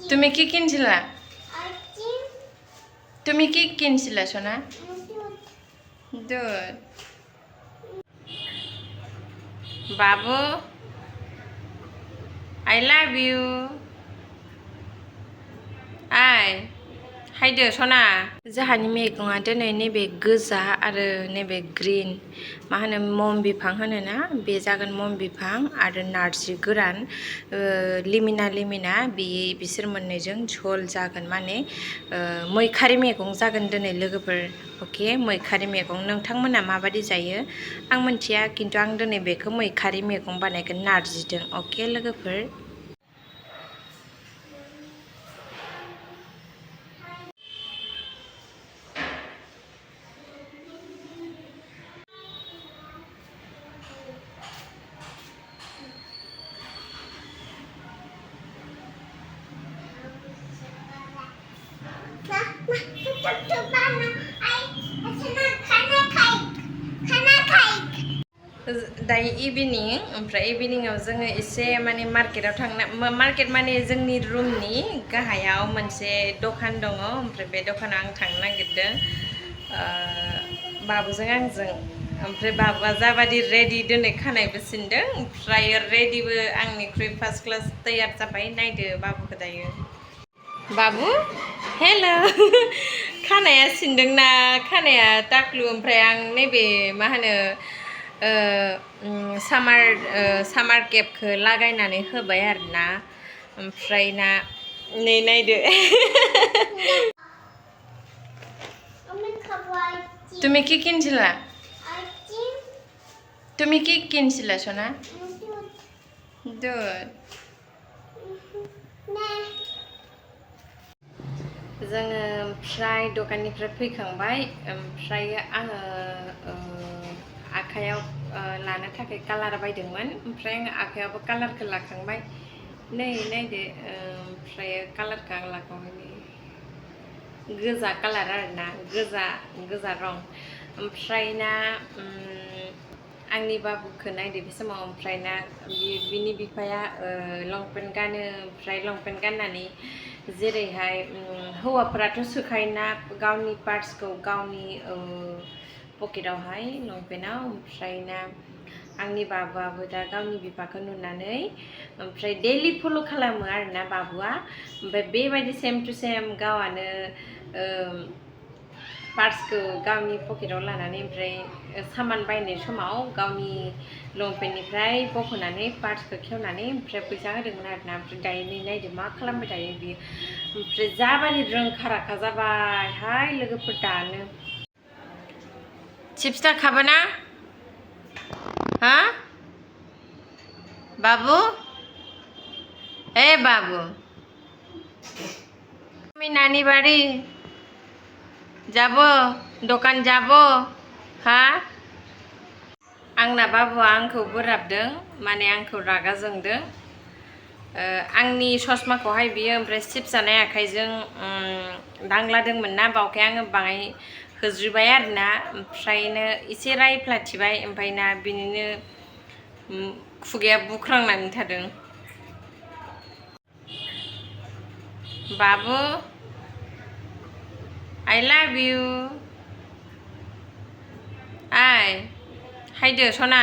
তুমি কি কিনছিলা তুমি কি কিনছিলা সোনা দুধ বাবু I love you आय हायदो सना जाहानि मैगङा दिनै नैबे गोजा आरो नैबे ग्रीन मा होनो मम बिफां होनोना बे जागोन मम बिफां आरो नारजि गोरान लिमिना लिमिना बिसोर मोननैजों झोल जागोन माने मैखारि मैगं जागोन दिनै लोगोफोर अके मैखारि मैगं नोंथांमोना माबादि जायो आं मिन्थिया खिन्थु आं दिनै बेखौ मैखारि मैगं बानायगोन नारजिजों अके लोगोफोर दायो इभिनिं ओमफ्राय इभिनिंआव जोङो एसे माने मार्केटाव थांना मार्केट माने जोंनि रुमनि गाहायाव मोनसे दखान दङ ओमफ्राय बे दखानाव आं थांनो नागिरदों बाबुजों आंजों ओमफ्राय बाबुआ जाबादि रेडि दिनै खानायबो सिनदों ओमफ्राय रेडिबो आंनिख्रुइ फार्स्ट क्लास तैयार जाबाय नायदो बाबुखौ दायो बाबु हेल' खानाया सिनदोंना खानाया टाक्लु ओमफ्राय आं नैबे मा होनो सामार केपखौ लागायनानै होबाय आरोना ओमफ्राय ना नै नायदो তুমি কি কিনছিলা তুমি কি কিনছিলা সোনা দুধ जोङो ओमफ्राय दखाननिफ्राय फैखांबाय ओमफ्राय आङो आखायाव लानो थाखाय कालार बायदोंमोन ओमफ्राय आङो आखायावबो कालारखौ लाखांबाय नै नायदो ओमफ्राय कालारखौ आं लाखांबाय गोजा कालार आरोना गोजा रं ओमफ्राय ना आंनि बाबुखौ नायदो बे समाव ओमफ्राय ना बिनि बिफाया लंपेन्ट गानो ओमफ्राय लंपेन्ट गाननानै जेरैहाय हौवाफोराथ' सोखायोना गावनि पार्ट्सखौ गावनि पकेटावहाय लंपेन्टाव ओमफ्राय ना आंनि बाबुआबो दा गावनि बिफाखौ नुनानै ओमफ्राय डेलि फल' खालामो आरोना बाबुआ ओमफ्राय बेबायदि सेम टु सेम गावआनो पार्ट्सखौ गावनि पकेटाव लानानै ओमफ्राय सामान बायनाय समाव गावनि लंपेन्टनिफ्राय बख'नानै पार्ट्सखौ खेवनानै ओमफ्राय फैसा होदोंमोन आरोना ओमफ्राय दायो नै नायदो मा खालामबाय थायो बियो ओमफ्राय जाबादि रोंखा राखा जाबायहाय लोगोफोर दानो चिप्स जाखाबाना हा बाबू ए बाबू আমি নানি বাড়ি যাব দোকাन যাব हा आंना बाबुआ आंखौ बोराबदों माने आंखौ रागा जोंदों आंनि ससमाखौहाय बियो ओमफ्राय चिप्स जानाय आखाइजों दांलादोंमोन ना बावखाय आङो बाङाय होज्रिबाय आरोना ओमफ्रायनो एसे रायफ्लाथिबाय ओमफ्राय ना बिनिनो खुगाया बुख्रांनानै थादों बाबु I love you आय हायदो सना